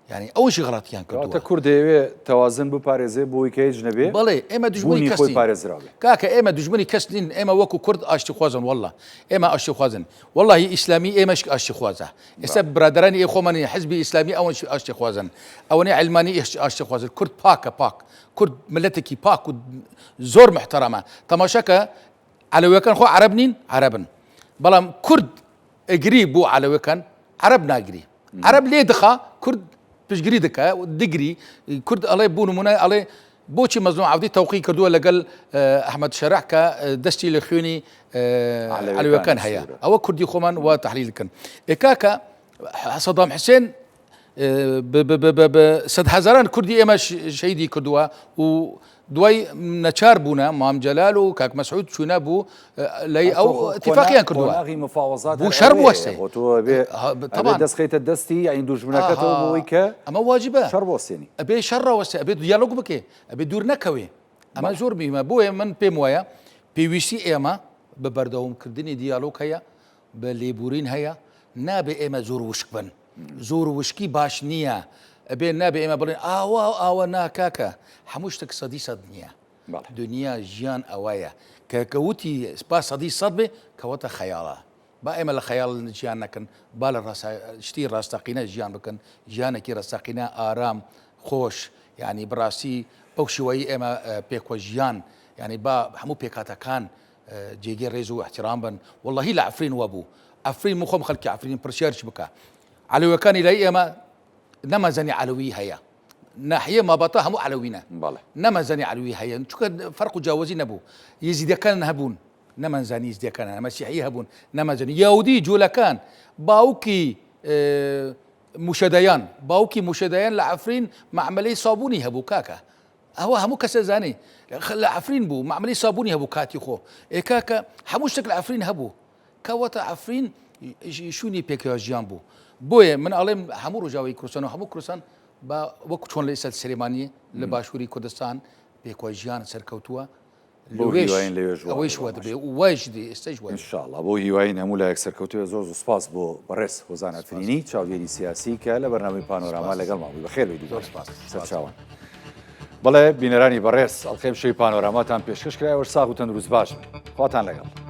یعنی ئەوەشی غەڵەتیان کردووە
کەواتە کورد دەیەوێ تەوازن بپارێزێ بۆی کە هیچ نەبێ
بەڵێ ئێمە دوژمنی
بوونی
کەس
خۆی
نین
پارێزراوێ.
کاکە ئێمە دوژمنی کەس نین ئێمە وەکو کورد ئاشتیخوازن واللە ئێمە ئاشتیخوازن واللهی ئیسلامی ئێمەش ئاشتیخوازە ئێستا برادەرانی ئێ خۆمانی حزبی ئیسلامی ئەوەنش ئاشتیخوازن ئەوەنەی عەلمانی ئێش ئاشتیخوازن کورد پاکە پاک کورد ملەتێکی پاک و زۆر محتەرەمە تەماشاکە عەلەویەکان خۆ عەرەب نین عەرەبن بەڵام کورد ئەگری بۆ عەلەوەکان عەرەب ناگری عەرەب لێ دخا کورد پشگری دکە دگری کورد ئەڵێ بوو نمونە ئەڵێ بۆچی مەزلوم عەبدی تەوقی کردووە لەگەڵ ئەحمەد شەرع کە دەستی لە خوێنی عەلەوەکان هەیە ئەوە کوردی خۆمان وا تحلیل کەن ئێکاکە سەدام حسێن سەدهەزاران کوردی ئێمە شەیدی کردووە و دوای نەچار بوونە مام جەلال و کاک مەسعود چوونە بوو لای ئەو اتفاقیان کردووە بوو شەر بوەستێ
طبعا دەستخەیتە دەستی یعنی دوژمنەکەتەوە بۆی کە
ئەمە واجبە
شەڕ بوەستێنی
ئەبێ شەڕ ڕاوەستێ ئەبێ دیالۆگ بکێ ئەبێ دوور نەکەوێ ئەمە زۆر مهمە بۆیە من پێم وایە پێویستی ئێمە بە بەردەوامکردنی دیالۆگ هەیە بە لێبورین هەیە نابێ ئێمە زۆر وشک بن زۆر وشکی باش نییە ئەبێ نابێ ئێمە بڵێن ئاوا و ئاوا نا کاکە هەموو شتێک سەدی سەد نییە دنیا ژیان ئەوەیە کە کەوتی با سەدی سەد بێ کەوەتە خەیاڵە با ئێمە لە خەیاڵ ژیان نەکەن با لە شتی ڕاستەقینە ژیان بکەن ژیانێکی ڕاستەقینە ئارام خۆش یعنی بڕاستی بەو شێوەیی ئێمە پێکوە ژیان یعنی با هەموو پێکهاتەکان جێگەی ڕێز و ئیحتیرام بن وەڵاهی لە عەفرین وابوو عەفرین من خۆم خەڵکی عەفرین پرسیارش بکە عەلەویەکانی لای ئێمە نەمەزانی عەلەوی هەیە ناحیە مابەتە هەموو عەلەوینە
بەڵێ
نەمەزانی عەلوی هەیە چونکە فەرق و جیاوازی نەبوو یزیدەکان هەبوون نەمانزانی یزدیەکان هەیە مەسیحی هەبوون نەمانزانی یاودی جوولەکان باوکی موشەدەیان باوکی موشەدەیان لە عەفرین مەعمەلەی سابوونی هەبوو کاکە ئەوە هەموو کەس ئەزانێ لە عەفرین بوو مەعمەلی سابوونی هەبوو کاتی خۆ ئێ کاکە هەموو شتێک لە عەفرین هەبوو کەواتە عەفرین شوێنی پێکەوە ژیان بوو بۆیە من ئەڵێم هەموو ڕۆژاوی کوردستان و هەموو کوردستان بە وەکو چۆن لە ئێستا سلێمانی لە باشووری کوردستان پێکەوە ژیان سەرکەوتووە
لەوێش لەوێش
ئەوەیش وا دەبێ و وایش دێ ئێستاش وا
ان شاء الله بۆ هیواین هەموو لایەک سەرکەوتوێ زۆر زۆر سپاس بۆ بەڕێز هۆزان عەفرینی چاودێری سیاسی کە لە بەرنامەی پانۆراما لەگەڵمان بووی بەخێر بێی دووبارە
سپاس
سەرچاوان بەڵێ بینەرانی بەڕێز ئەڵقەی شەوی پانۆراماتان پێشکەش کرایەوە ساغ و تەندروست باش بن خواتان لەگەڵ.